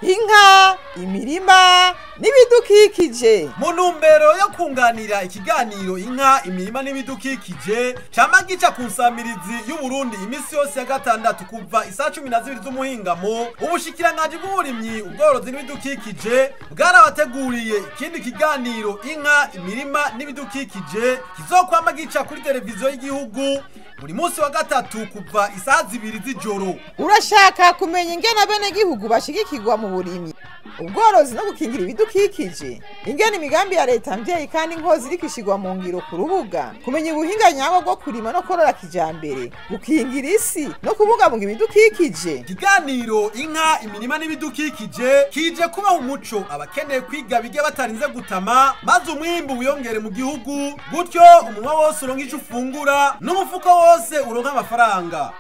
Inka, imirima n'ibidukikije. Mu ntumbero yo kunganira ikiganiro Inka, imirima n'ibidukikije cama gica ku nsamirizi y'Uburundi imisi yose ya gatandatu kuva isaha 12 z'umuhingamo, ubushikiranganji bw'uburimyi, ubworozi n'ibidukikije bwarabateguriye ikindi kiganiro Inka, imirima n'ibidukikije kizokwama gica kuri televiziyo y'igihugu buri munsi wa gatatu kuva isaha 2 z'ijoro. Urashaka kumenya ingene abenegihugu bashigikirwa mu burimyi, ubworozi no gukingira ibidukikije, ingene imigambi ya leta mvyeyi kandi inkozi iriko ishirwa mu ngiro ku rubuga, kumenya ubuhinga nyabwo bwo kurima no korora kijambere, gukingira isi no kubungabunga ibidukikije? Ikiganiro Inka, imirima n'ibidukikije kije kubaha umuco abakeneye kwiga bige batarinze gutama, maze umwimbu wiyongere mu gihugu, gutyo umunwa wose uronke ico ufungura n'umufuko wose uronke amafaranga.